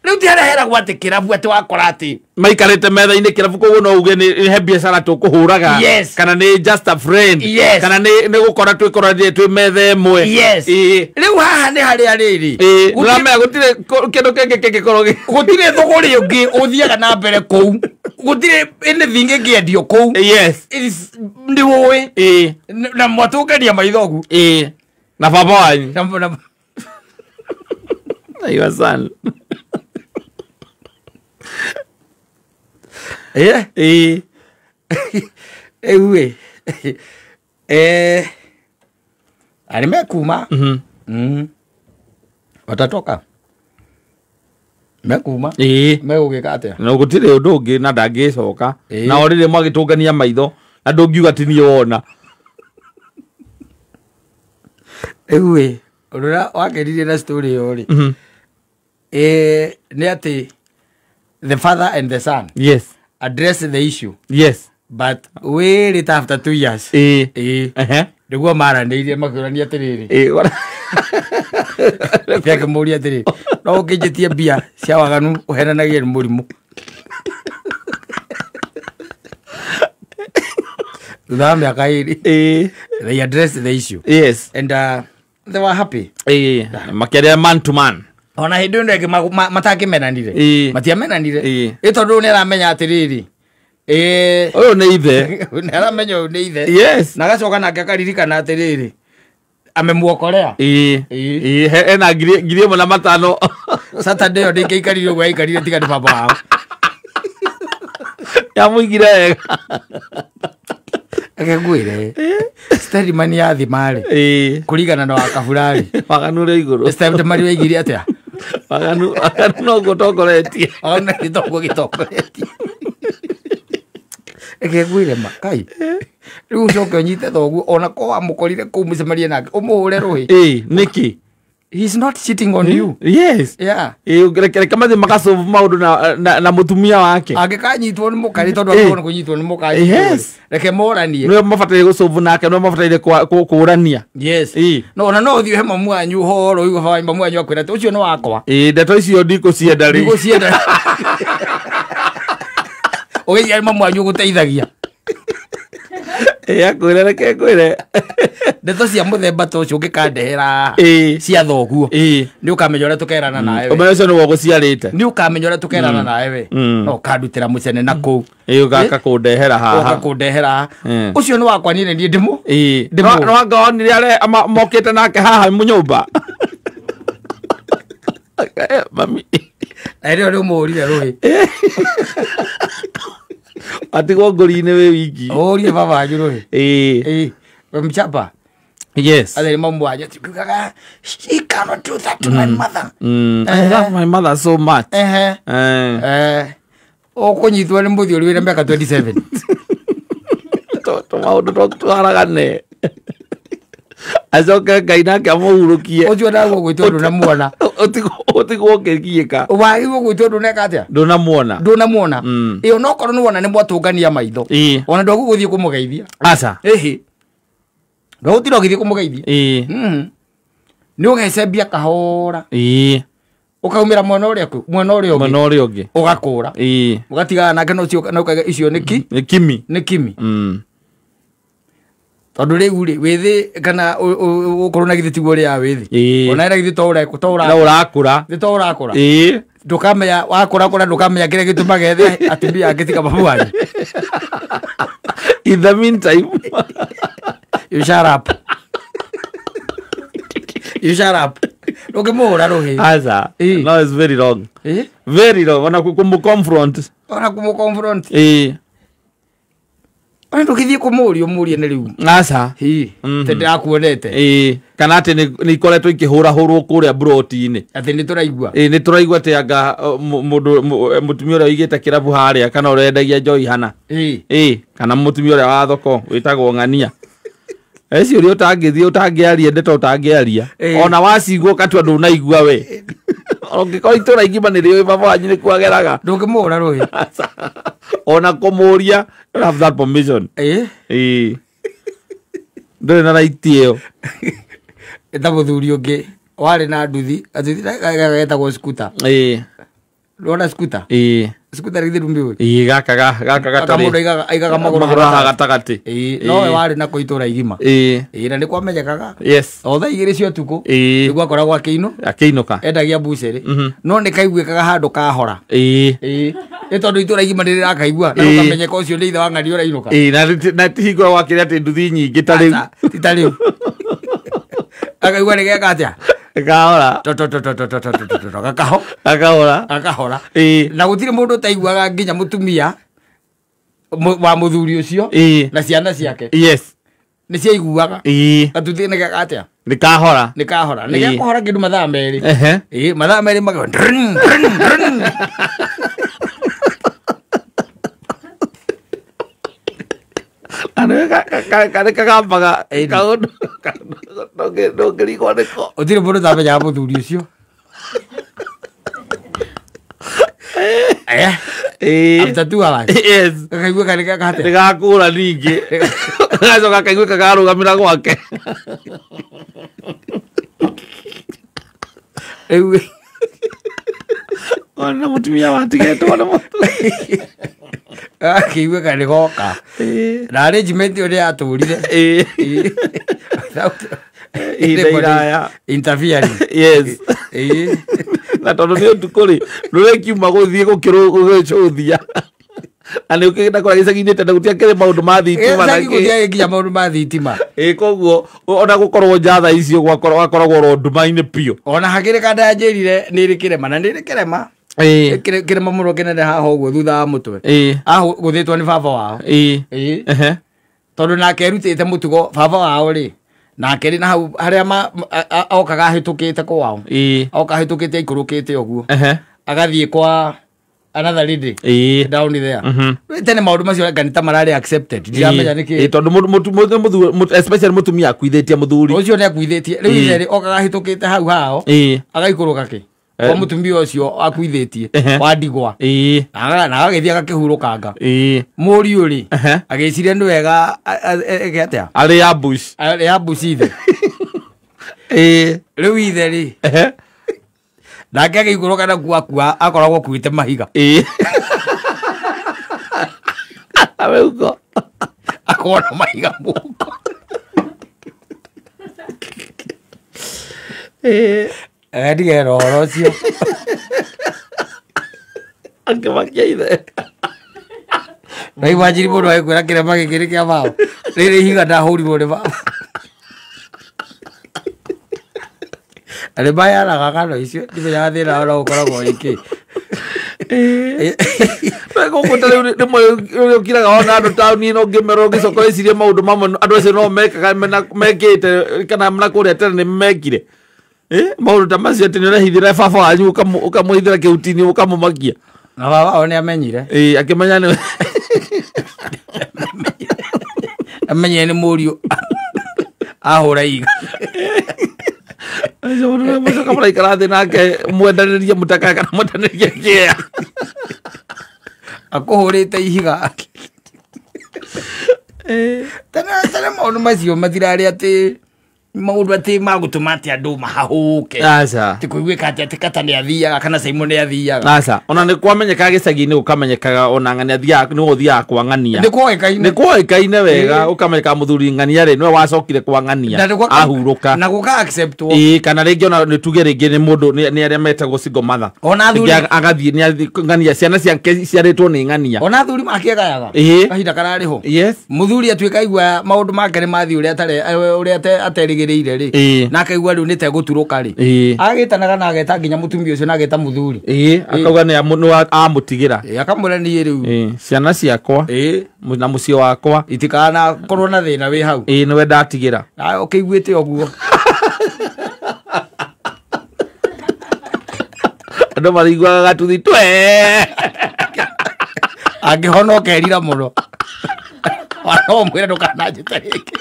Rĩu ti harĩa heragwo atĩ kĩrabu atĩ wakora atĩ maikarĩte metha-inĩ kĩrabu koguo no uge nĩ he biacara tũkũhũraga. Yes. Kana nĩ just a friend. Yes. Kana nĩ gũkora twĩkoranire twĩ metha ĩmwe. Yes. Rĩu haha nĩ harĩa rĩrĩ. Nĩũramenya gũtirĩ kĩndũ kĩngĩ kĩngĩkorwo gũtirĩ thũgũrĩ ũngĩ ũthiaga na mbere kũu. Gũtirĩ anything ĩngĩendio kũu. Yes. Nĩ ũĩ. Na mwatũngania maitho ũguo. Na baba wanyu. Na your son. Rĩu ĩ arĩ mekuma. Watatoka mekuma. Megũgĩka atĩa? No gũtirĩ ũndũ ũngĩ na ndangĩcoka. Na o rĩrĩ mwagĩtũngania maitho na ndũngiuga ti niĩ wona. Rĩu ĩ ũndũ ũrĩa wakenirie na story ĩyo rĩ nĩ atĩ the father and the son yes address the issue. Yes. But way later after 2 years. Nĩguo maranĩirie makĩũrania atĩrĩrĩ. Akĩmũũria atĩrĩrĩ no ũkĩnjĩtie mbia cia waganu ũhenanagie nĩ mũrimũ. Thutha wa mĩaka 2 they addressed the issue. Yes. And they were happy. Makĩaria man to man. Ona hĩndĩ ĩno ĩngĩ matakĩmenanire. Matiamenanire. Ĩ tondũ nĩ aramenya atĩrĩrĩ ũyũ nĩ ithe. Nĩ aramenya ũyũ nĩ ithe. Yes. Na agacoka nake akaririkana atĩrĩrĩ amemuokorea. Ena 1500. Saturday ĩyo ndĩngĩaikarire ũguo aikarire tiga nĩ baba wao. Yamũigire wega. Reke ngwĩre Steadman ya thima rĩ kũringana na wakabura rĩ waganu ũrĩ igũrũ. Steadman waigire atĩa? Waganu noguo ũtongoretie. Waganu noguo gĩtongoretie. Reke ngwĩre ma kai rĩu ũcoke ũnyite thoguo ona ko wamũkorire kũu mũcemanie nake ũmũhũre rũhĩ. Nĩkĩ? He's not cheating on you. Yes. Yeah. Reke mathiĩ magasolve maũndũ na mũtumia wake. Angĩkanyitwo nĩ mũkarĩ tondũ angĩkorwo nĩ kũnyitwo nĩ mũkarĩ. Yes. Reke moranie. Nĩwe mabataire gũsolve nake, nĩwe mabataire kũũrania. Yes. No ona no ũthiĩ he mamu wanyu ũhoro ũigue mamu wanyu akwĩra atĩ ũcio nĩ wakwa. Ndeto icio ndikũcienda rĩ. Ndikũcienda. Ũgĩciria mamu wanyu ũgũteithagia. Akwĩre reke ngwĩre. Ndeto cia mũthemba ta ũcio ũngĩkandehera cia thoguo nĩ ũkamenya ũrĩa tũkerana nawe. Ũmenyo ũcio nĩwe ũgũciarĩte. Nĩ ũkamenya ũrĩa tũkerana nawe we. No ũkandutĩra mũcene na kũu. Ũgaka kũndehera haha. Ũgaka kũndehera haha. Ũcio nĩ wakwa niĩ niĩ ndĩmũ. No anga onire arĩa mokĩte nake haha nyũmba. Mami. Na rĩo nĩ ũmũhũrire rũhĩ. Atigwo ngũri-inĩ wĩ wiki. Ũhũrire baba wanyu rũhĩ. Mchapa. Yes. Athe mamu wanyu atiugaga, she cannot do that to my mother. I love my mother so much. Ũkũnyitwo nĩ mũthiũri wĩna mĩaka 27. To maũndũ twaragane. Acoke Ngai nake amũhurũkie. Ũcio naguo gwĩtwo ndũnamuona. Ũtigwo ũkĩgiĩka. Wagĩrĩirwo gwĩtwo ndũneka atĩa? Ndũnamuona. Ndũnamuona. Ĩyo no korwo nĩwona nĩ mwatũngania maitho. Ona ndwagũ gũthiĩ kũmũgeithia. Aca. Ĩhĩ. Ndwagũtinda ũgĩthiĩ kũmũgeithia. Nĩ ũgecembia kahora. Ũkaumĩra mwena ũrĩa kũ? Mwena ũrĩa ũngĩ. Mwena ũrĩa ũngĩ. Ũgakũra. Ũgatigana nake no ũcio na ũkauga icio nĩ ki? Nĩ kimi. Nĩ kimi. Tondũ rĩu rĩ wĩthĩ kana ũkorwo na githĩ tiguo ũrĩa wĩthĩ. Ona ĩra githĩ to ũrakũra. Githĩ to ũrakũra. Ndũkamenya wakũra kũra ndũkamenya kĩrĩa gĩtũmaga ethe atumia angĩ tiga babu wanyu. In the meantime, you shut up. You shut up. Ndũngĩmũhũra rũhĩ. Aca. No, it's very wrong. Very wrong. Ona kũmũ-confront. Ona kũmũ-confront. Ona ndũgĩthiĩ kũmũũria ũmũũrie nĩ rĩu. Aca. Te ndĩrakuonete. Kana atĩ nĩ ikoretwo ikĩhũrahũrwo kũrĩa mburoti-inĩ. Atĩ nĩ tũraigua. Nĩ tũraigua atĩ anga mũndũ mũtumia ũrĩa ũigĩte kĩrabu harĩa kana ũrĩa wendagia njohi hana. Kana mũtumia ũrĩa wa thoko wĩtagwo Ng'ania. Ciũria ũtangĩthiĩ ũtangĩaria ndeto ũtangĩaria. Ona wacigua ũkatua ndũnaigua we. Ũngĩkorwo itũra igima nĩ rĩũĩ baba wanyu nĩ kwageraga. Ndũngĩmũhũra rũhĩ. Ona kũmũũria, you don't have that permission. Ndũrĩ na right ĩyo. Ta mũthuri ũngĩ warĩ na nduthi, getagwo scooter. Ndwona scooter? Scooter githĩ ndũmĩũĩ? Gaka gatarĩ. Mũndũ aigaga magũrũ haha gatagatĩ. Nowe warĩ nako itũra igima. Na nĩ kwamenyekaga. Yes. O thaa 2 cia ũtukũ. Nĩguo akoragwo akĩinũka. Endagia mbucĩrĩ. No nĩ kaiguĩkaga handũ kahora. Nĩ tondũ itũra igima nĩ rĩrakaigua. Na ũkamenyeka ũcio nĩ ithe wa Ng'ania ũrainũka. Na ti hingo gwakĩrĩ atĩ nduthi nyingĩ ta rĩu. Ti ta rĩu. Akaigua nĩ geka atĩa? Gakahora. Gakahora. Gakahora. Na gũtirĩ mũndũ ũtaiguaga nginya mũtumia wa mũthuri ũcio na ciana ciake. Yes. Nĩ ciaiguaga. Gatuthi nĩ geka atĩa? Nĩ kahora. Nĩ kahora. Nĩ gekũhora kĩndũ mathaa 2. Mathaa 2 magwa. Karĩ kagambaga kaũndũ ndũngĩrigwo nĩko. Gũtirĩ mũndũ ũtamenyaga mũthuri ũcio. After 2 hours. Yes. Gakaigua karĩ geka atĩa? Nĩ gakũra ningĩ. Gacoka kaiguĩka karũgamĩra gwake. Rĩu ona mũtumia watigetwo nĩ mũthuri. Akĩiguĩka nĩ goka. Na arrangement ũrĩa yatũrire. Ihinda iraya. Interfering. Yes. Na tondũ nĩ ũtukũ rĩ, ndũrĩkiuma gũthiĩ gũkĩrũgũcũthia. Na nĩ ũkĩgĩta kũrĩa gĩcagi-inĩ tene gũtiakĩrĩ maũndũ ma thitima na Gĩcagi gũtiarĩ nginya maũndũ ma thitima. Koguo ona gũkorwo nja thaa icio gwakoragwo oro nduma-inĩ biũ. Ona hakĩrĩ kanda yanjĩrire nĩ ĩrĩ kĩrema na nĩ ĩrĩ kĩrema. Kĩrema mũno kĩnene haha ũguo thutha wa mũtwe. Ahũthĩtwo nĩ baba wao. Tondũ nake erutĩte mũtugo baba wao rĩ, nake rĩ na hau harĩa okaga ahĩtũkĩte kwao. Oka ahĩtũkĩte aikũrũkĩte ũguo. Agathiĩ kwa another lady down there. Tene maũndũ macio anga nĩ ta mararĩ accepted. Ndiramenya nĩkĩ. Tondũ especially mũtumia akuithĩtie mũthuri. Ũcio nĩ akuithĩtie. Rĩu ithe rĩ okaga ahĩtũkĩte hau hao. Agaikũrũka kĩ? Kwa mũtumia ũcio akuithĩtie wa ndigwa. Na agagĩthiĩ agakĩhurũkanga. Mũriũ rĩ agĩciria nĩ wega eke atĩa? Arĩ ambush. Arĩ ambush ithe. Rĩu ithe rĩ nake agĩikũrũka na kuo akua akoragwo akuĩte mahiga. Ameuko. Akona mahiga mũhuko. Ndigera ũhoro ũcio. Akĩmakia ithe. Na imagine mũndũ agĩkwĩra kĩrema gĩkĩ nĩ kĩa baba. Rĩrĩ ihiga ndahũrirwo nĩ baba. Na nĩ mayaraga ng'ano icio, ndimenyaga thĩna wao no ũkoragwo wĩ kĩ. Gũkũ ta rĩu rĩmwe ũrĩa ũkiraga wona andũ taũni ĩno ũngĩmera ũgĩcoka wĩcirie maũndũ mamwe andũ acio no mekaga mekĩte kana na kũrĩa tene nĩ mekire. Maũndũ ta macio atĩ nĩ ũrehithĩra baba wanyu ũkamũhithĩra kĩhuti-inĩ ũkamũmakia. Na baba wao nĩ amenyire. Akĩmenya nĩ amenyire nĩ mũriũ ahũra iga. Mũcoka mũraikara thĩ nake mwendanĩrie mũtaka kana mwendanĩrie kĩa. Akũhũrĩte ihiga. Tene maũndũ macio matirarĩ atĩ maũndũ atĩ magũtũma atĩ andũ mahahũke. Aca. Ti kũiguĩka atĩ atĩ Kata nĩ athiaga kana Simon nĩ athiaga. Aca. Ona nĩ kwamenyekaga gĩcagi-inĩ gũkamenyekaga ona ng'ania athiaga nĩwe ũthiaga kwa ng'ania. Nĩ kwoĩkaine. Nĩ kwoĩkaine wega ũkamenyeka mũthuri ng'ania rĩ nĩwe wacokire kwa ng'ania. Ahurũka. Na gũka acceptwo. Kana rĩngĩ ona nĩ tuge rĩngĩ nĩ mũndũ nĩ arĩa metagwo single mother. Ona athuri. Agathiĩ nĩ ng'ania ciana ciake ciarĩtwo nĩ ng'ania. Ona athuri makĩgayaga. Kahinda kararĩ ho. Yes. Mũthuri atuĩka aigua maũndũ make nĩ mathiĩ ũrĩa aterĩgĩrĩire rĩ. Na akaigua rĩu nĩ tegũturũka rĩ. Agĩtanaga na ageta nginya mũtumia ũcio na ageta mũthuri. Akauga nĩ amũtigĩra. Akamwĩra niĩ rĩu. Ciana ciakwa. Na mũciĩ wakwa. Itikanakorwo na thĩna wĩ hau. Nĩwe ndatigĩra. Na ũkĩiguĩte ũguo. Andũ mariguaga gatuthi twe. Angĩhonoka erira mũno. Ona ũmwĩre ndũkananjĩte rĩngĩ.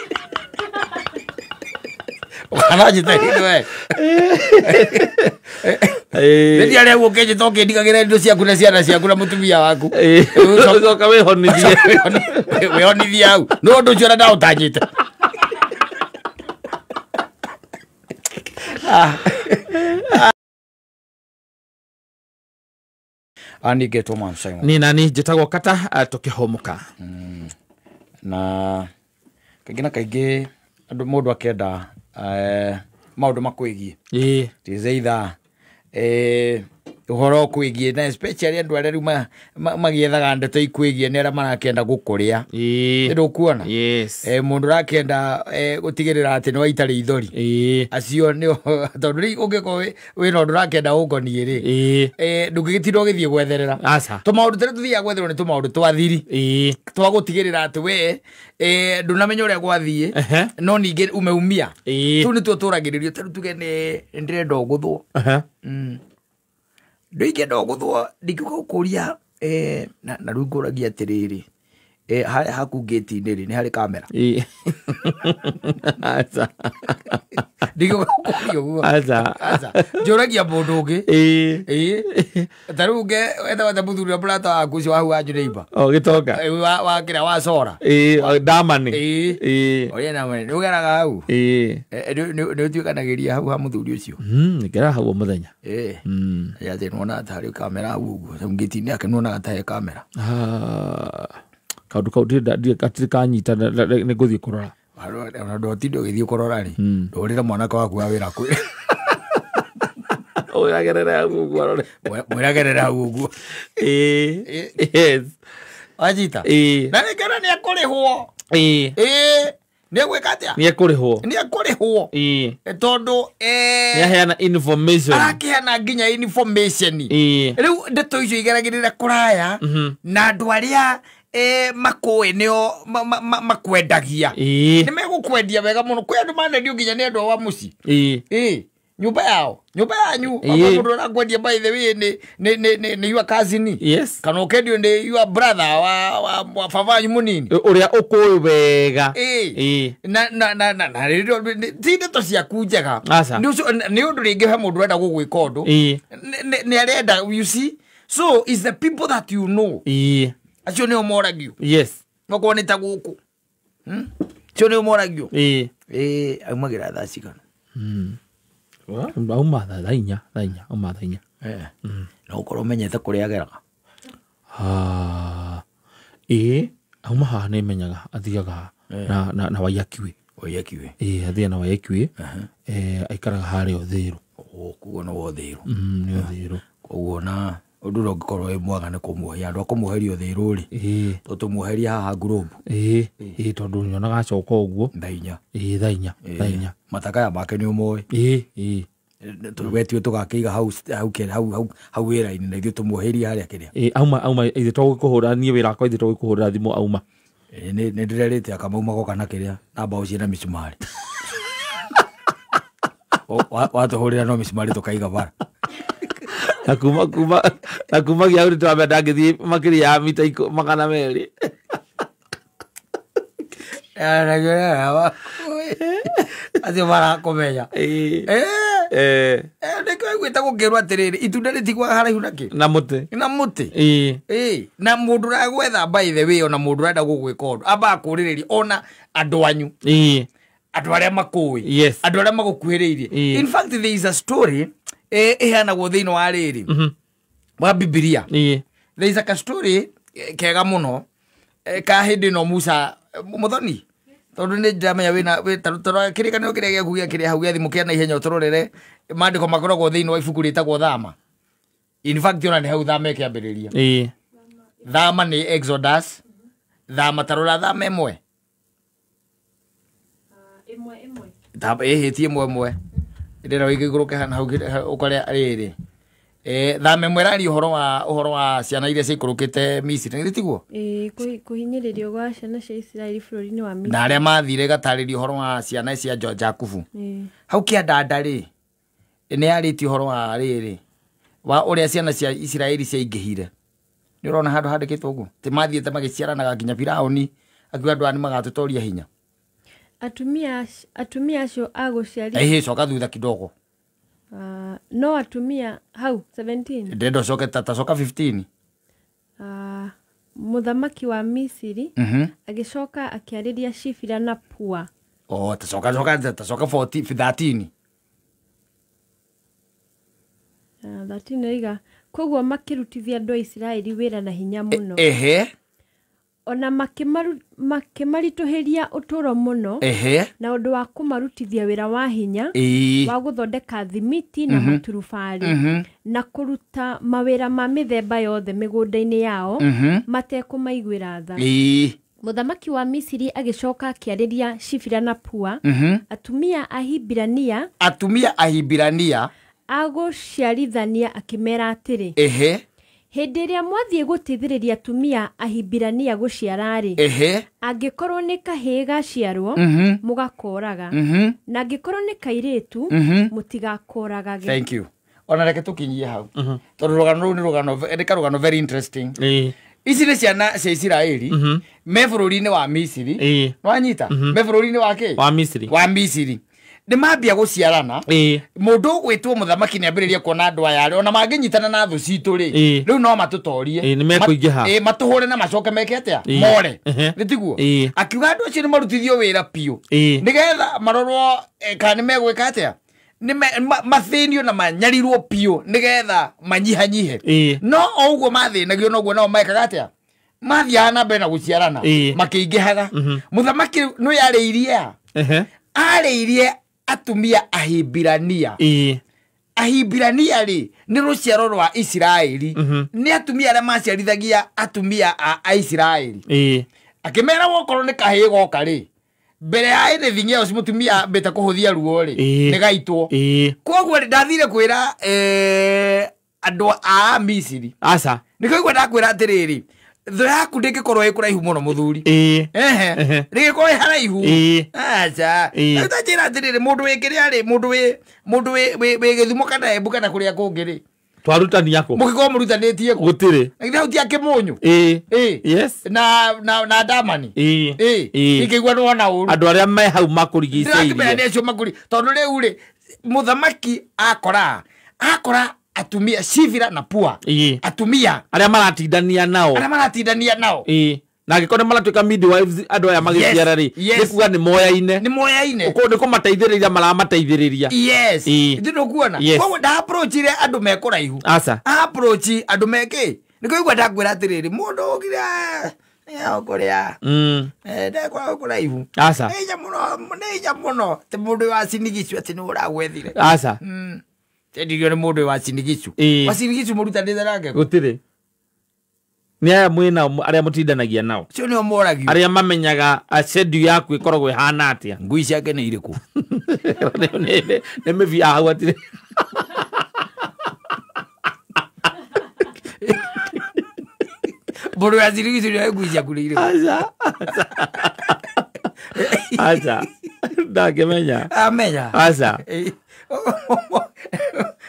Ũkananjĩte rĩngĩ we. Rĩrĩa arĩa ũkĩnjĩta ũkĩndigagĩra indo ciaku na ciana ciaku na mũtumia waku. Ũcoka wĩhonithie. Wĩhonithie hau. Nĩ ũndũ ũcio ona ndaũtanyĩte. Ani getwo man Simon. Ni nani njĩtagwo Kata tũkĩhũmũka. Na kaingĩ na kaingĩ andũ mũndũ akĩenda maũndũ makwĩgiĩ. It is either ũhoro ũkwĩgiĩ na especially andũ arĩa rĩu magĩethaga ndeto ikwĩgiĩ nĩ arĩa marakĩenda gũkũrĩa. Nĩ ũkuona? Yes. Mũndũ ũrakĩenda gũtigĩrĩra atĩ nĩ waita rĩithori. Acio nĩo tondũ rĩu ũngĩkorwo wĩna ũndũ ũrakĩenda ũngoniĩ rĩ. Ndũngĩgĩtinda ũgĩthiĩ gwetherera. Aca. Tũmaũndũ tũrĩa tũthiaga gwetherwo nĩ tũmaũndũ twa thiri. Twa gũtigĩrĩra atĩ we ndũnamenya ũrĩa gwathiĩ no ningĩ umeumia. Tũu nĩtuo tũragĩrĩrio ta rĩu tuge nĩ ndĩrenda ũgũthwo. Ndũingĩenda ũgũthwo ndingĩũka gũkũria na rĩu ngũragia atĩrĩrĩ harĩa haku ngĩti-inĩ rĩ nĩ harĩ kamera. Aca. Ndingĩũka gũkũria ũguo. Aca. Aca. Njũragia mũndũ ũngĩ. Ta rĩu wetha mũthuri ũrĩa mũrata waku ũcio wa hau wanyu neighbor. O gĩtonga. Wa kĩrĩa wa Sora. Ndamani. Ũrĩa Ndamani. Nĩ ũgeraga hau? Nĩ ũtuĩkanagĩria hau ha mũthuri ũcio? Ngeraga hau o mũthenya. Atĩ nĩwonaga ta harĩ kamera hau ũguo. Hau ngĩti-inĩ yake nĩwonaga ta he kamera. Kaũndũ kau gatirĩ kanyita nĩ ngũthiĩ kũrora. Ona ndũtinda ũgĩthiĩ kũrora rĩ, ndũrĩre mwanake waku wa wĩra kwĩ. Ũragerera hau ũguo arore. Mwĩragerera hau ũguo. Yes. Wanyita? Na nĩngĩona nĩ ekũrĩhwo. Nĩ egwĩka atĩa? Nĩ ekũrĩhwo. Nĩ ekũrĩhwo. Tondũ nĩ aheana information. Arakĩheana nginya information. Rĩu ndeto icio igeragĩrĩra kũraya na andũ arĩa makũĩ nĩo makwendagia. Nĩ megũkwendia wega mũno. Kwĩ andũ manendio nginya nĩ andũ ao a mũciĩ. Nyũmba yao, nyũmba yanyu, mũndũ arakwendia by the way nĩ your cousin. Yes. Kana ũkendio nĩ your brother wa baba wanyu mũnini. Ũrĩa ũkũĩ wega. Na ti ndeto ciaku njega. Nĩ ũndũ rĩngĩ he mũndũ ũrenda gũgwĩka ũndũ. Nĩ arenda, you see? So it's the people that you know. Acio nĩo moragio. Yes. Okorwo nĩ ta gũkũ. Acio nĩo moragio. Aumagĩra thaa cigana? Auma thaa inya, auma thaa inya. No ũkorwo ũmenyete kũrĩa ageraga. Auma haha nĩ menyaga athiaga na Wayakiwe. Wayakiwe. Athiaga na Wayakiwe. Aikaraga harĩa Ũthĩrũ. Koguo no Ũthĩrũ. Nĩ Ũthĩrũ. Koguo na ũndũ ũrĩa ũngĩkorwo wĩ mwega nĩ kũmuohia andũ a kũmuoheria Ũthĩrũ rĩ. To tũmuoheria haha Globe. Tondũ nyonaga acoka ũguo. Thaa inya. Thaa inya. Thaa inya. Matakaya make nĩ ũmoĩ. Wetio tũgakĩiga hau hau wĩra-inĩ na ithuĩ tũmuoherie harĩa kĩrĩa. Auma ithuĩ tũgũkũhũra niĩ wĩra wakwa ithuĩ tũgũkũhũrĩra thimũ auma. Nĩ ndĩrerĩte akamauma goka na kĩrĩa na mbaũ ciĩna mĩcumarĩ. Watũhũrĩra no mĩcumarĩ tũkaiga bara. Na kuma gĩa ũritũ wa mbere ndangĩthiĩ makĩria ya mita 200. Acio marakũmenya. Nĩkĩo aiguĩte gũkĩrwo atĩrĩrĩ itunda rĩtigwaga haraihu na kĩ? Na mũtĩ. Na mũtĩ. Na mũndũ ũragwetha by the way ona mũndũ ũrenda gũgwĩka ũndũ ambaga kũũrĩrĩria ona andũ anyu. Andũ arĩa makũĩ. Andũ arĩa magũkuhĩrĩirie. In fact there is a story ĩheanagwo thĩinĩ wa rĩrĩ wa Bibilia. There is a story kega mũno ka hĩndĩ ĩno Musa Muthoni tondũ nĩ ndĩramenya wĩna kĩrĩkanĩro kĩrĩa gĩaku gĩa kĩrĩa hau gĩa thimũ kĩa naihenya ũtũrorere maandĩko makoragwo thĩinĩ wa ibuku rĩtagwo Thama. In fact ona nĩ hau Thama ĩkĩambĩrĩria. Thama nĩ Exodus. Thama tarora Thama ĩmwe. Ĩmwe ti ĩmwe ĩmwe. Ndĩrera wĩige igũrũ kĩhana hau ũkore rĩrĩ. Thama ĩmwe ĩraria ũhoro wa ciana iria ciaikũrũkĩte Misiri, nĩ tiguo? Kũhinyĩrĩrio gwa ciana cia Isiraeli bũrũri-inĩ wa Misiri. Na arĩa mathire gatarĩria ũhoro wa ciana cia Jakubu. Hau kĩandanda rĩ nĩ yarĩtie ũhoro wa rĩrĩ wa ũrĩa ciana cia Isiraeli ciaingĩhire. Nĩ ũrona handũ handĩkĩtwo ũguo? Atĩ mathiĩte magĩciaranaga nginya Firaũni akiuga andũ aya nĩ magatũtoria hinya. Atumia acio a gũciarithania. Coka thutha kidogo. No atumia hau 17. Ndĩrenda ũcoke tacoka 15. Mũthamaki wa Misiri agĩcoka akĩarĩria Shifira na Pua. Tacoka 14 13. 13 iga koguo makĩrutithia andũ a Isiraeli wĩra na hinya mũno. Ona makĩmaritũhĩria ũtũũro mũno na ũndũ wa kũmarutithia wĩra wa hinya wa gũthondeka thimiti na maturubarĩ na kũruta mawĩra ma mĩthemba yothe mĩgũnda-inĩ yao matekũmaiguĩra tha. Mũthamaki wa Misiri agĩcoka akĩarĩria Shifira na Pua atumia Ahibirania agũciarithania akĩmera atĩrĩ hĩndĩ ĩrĩa mwathiĩ gũteithĩrĩria atumia Ahibirania gũciara-rĩ, angĩkorwo nĩ kahĩĩ gaciarwo mũgakoraga, na angĩkorwo nĩ kairĩtu mũtigakoragage. Thank you. Ona reke tũkinyie hau tondũ rũgano rũu nĩ rũgano nĩ karũgano very interesting. Ici nĩ ciana cia Isiraeli me bũrũri-inĩ wa Misiri. Nĩwanyita? Me bũrũri-inĩ wa kĩ? Wa Misiri. Wa Misiri. Nĩ mambia gũciarana. Mũndũ ũgwĩtwo mũthamaki nĩ ambĩrĩria kuona andũ aya rĩ ona mangĩnyitana na thũ citũ rĩ rĩu no matũtorie. Nĩ mekũingĩha. Matũhũre na macoke meke atĩa? More. Nĩ tiguo? Akiuga andũ acio nĩ marutithio wĩra biũ nĩgetha marorwo kana nĩ megwĩka atĩa? Nĩ mathĩnio na manyarirwo biũ nĩgetha manyihanyihe. No o ũguo mathĩnagio noguo nao mekaga atĩa? Mathiaga na mbere na gũciarana makĩingĩhaga. Mũthamaki nĩ yarĩirie arĩirie atumia Ahibirania. Ahibirania rĩ nĩ rũciaro rwa Isiraeli. Nĩ atumia arĩa maciarithagia atumia a Isiraeli. Akĩmera wokorwo nĩ kahĩĩ goka rĩ mbere ya anything else mũtumia ambĩte kũhũthia ruo rĩ nĩ gaitwo. Koguo rĩ ndathire kwĩra andũ a Misiri. Aca. Nĩkĩo igua ndakwĩra atĩrĩrĩ thũ yaku ndĩngĩkorwo ĩ kũraihu mũno mũthuri. Ndĩngĩkorwo ĩ haraihu. Aca. Rĩu ta njĩra atĩrĩrĩ mũndũ wĩ kĩrĩa rĩ mũndũ wĩ Gĩthumo kana Embu kana kũrĩa kũngĩ rĩ twarutania kũ? Mũngĩkorwo mũrutanĩtie kũ? Gũtirĩ. Na githĩ hau ti Akĩmũnyũ? Yes. Na Ndamani. Ingĩigua nĩwona ũru. Andũ arĩa me hau makũrigicĩirie. Ndĩrakĩmenya nĩ acio makũri tondũ rĩu rĩ mũthamaki akora atumia Shifira na Pua. Atumia arĩa maratindania nao. Na angĩkorwo nĩ maratuĩka midwives andũ aya magĩciara rĩ nĩ kuga nĩ moyaine. Nĩ moyaine. Ũkorwo nĩ kũmateithĩrĩria maramateithĩrĩria. Yes. Ithuĩ nĩũkuona. Koguo nda approachire andũ me kũraihu. Aca. Approach andũ me kĩ? Nĩkĩo igua ndakwĩra atĩrĩrĩ mũndũ ũkire Ya kuria. Ndekwa kuraihu. Aca. Nĩ hinya muno ti mundu wa Sinigicu ati ni uragwethire. Aca. Tendirio ni mundu wa Sinigicu. Wa Sinigicu murutanite nake. Gutire. Ni aya mwina aria mutindanagia nao. Cio nio moragio. Aria mamenyaga schedule yaku ikoragwo ihana atia. Ngui ciake ni iriku. Ni mivia hau atire. Mundu wa Sinigicu ni ngui ciaku ni iriku. Aca. Aca. Ndangĩmenya. Amenya. Aca.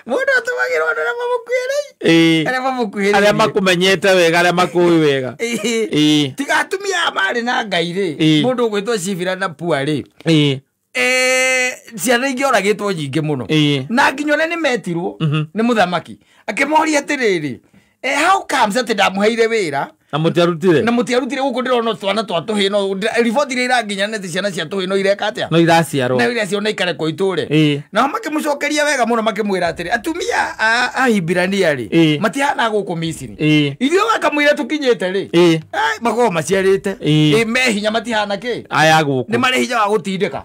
Mundu atumagirwo andu aria mamukuhĩrĩirie. Aria mamukuhĩrĩirie. Aria makumenyete wega, aria makũĩ wega. Tiga atumia marĩ na Ngai rĩ, mundu ũgwĩtwo Shifira na Pua rĩ. Ciana ingĩoragĩtwo nyingĩ mũno. Na nginya ũrĩa nĩmetirwo nĩ mũthamaki. Akĩmoria atĩrĩrĩ, how comes atĩ ndamũheire wĩra na mũtiarutire? Na mũtiarutire gũkũ ndĩrona twana twa tũhĩ no riboti iria iranginya nĩ atĩ ciana cia tũhĩ no ireka atĩa? No iraciarwo. Na iraciarwo na ikarekwo itũre. Nao makĩmũcokeria wega mũno makĩmwĩra atĩrĩ, atumia a Ahibirania rĩ, matihana gũkũ Misiri. Ithuĩ wakamwĩra tũkinyĩte rĩ, makoragwo maciarĩte. Me hinya matihana kĩ? Aya gũkũ. Nĩ marĩ hinya wa gũtindĩka.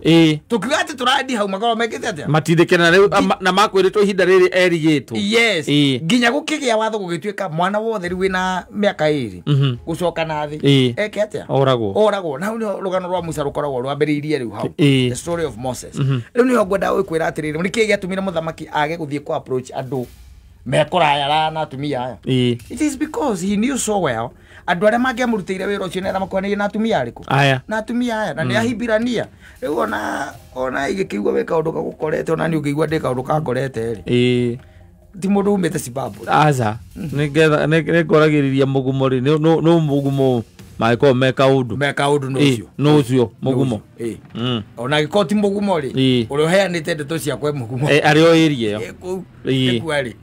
Tũkiuga atĩ tũrathiĩ hau makoragwo mekĩte atĩa? Matindĩke na rĩu na makwĩrĩtwo ihinda rĩrĩ erigĩtwo. Yes. Nginya gũkĩgĩa watho gũgĩtuĩka mwana wothe rĩu wĩna mĩaka 2 gucoka na thi eke atia oragwo. Na hau nĩho rũgano rwa Musa rũkoragwo rwambĩrĩirie rĩu hau, the story of Moses. Rĩu nĩho ngwenda gwĩkwĩra atĩrĩrĩ, nĩkĩĩ gĩatũmire mũthamaki age gũthiĩ kũ approach andũ mekũraya na atumia aya? It is because he knew so well andũ arĩa mangĩamũrutĩire wĩra ũcio nĩ arĩa makuhanĩirie na atumia arĩkũ? Na atumia aya, na nĩ Ahibirania. Rĩu ona igĩkĩigua wĩ kaũndũ gagũkorete, ona niĩ ũngĩigua ndĩ kaũndũ kankorete rĩ, ti mundu umite Zimbabwe. Aca nĩ ngoragĩrĩria mũgumo rĩ, no mũgumo mangĩkorwo me kaũndũ. Me kaũndũ no ũcio. No ũcio mũgumo. Ona angĩkorwo ti mũgumo rĩ, ũrĩa ũheanĩte ndeto ciakwa e mũgumo. Arĩ o ĩria ĩyo. Kũu ĩkua rĩ.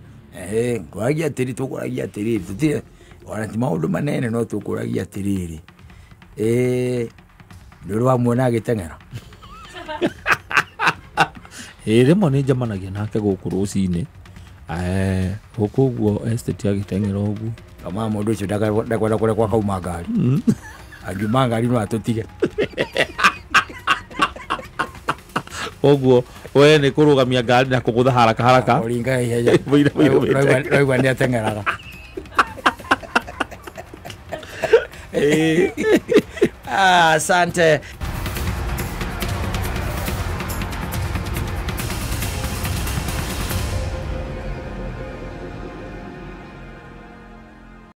Ngũragia atĩrĩ, tũkũragia atĩrĩrĩ, tũtirĩ ona ti maũndũ manene no tũkũragia atĩrĩrĩ. Nĩ ũrĩ wamuona agĩteng'era? Rĩmwe nĩ njemanagia nake gũkũ rũcinĩ. Gũkũ ũguo estate agĩteng'era ũguo. Kama mũndũ ũcio ndakwenda kũrekwo akauma ngari. Angiuma ngari no atũtige. Ũguo we nĩ kũrũgamia ngari na kũgũtha haraka haraka. Ũringa ihenya. Raigua nĩ ateng'eraga. Asante.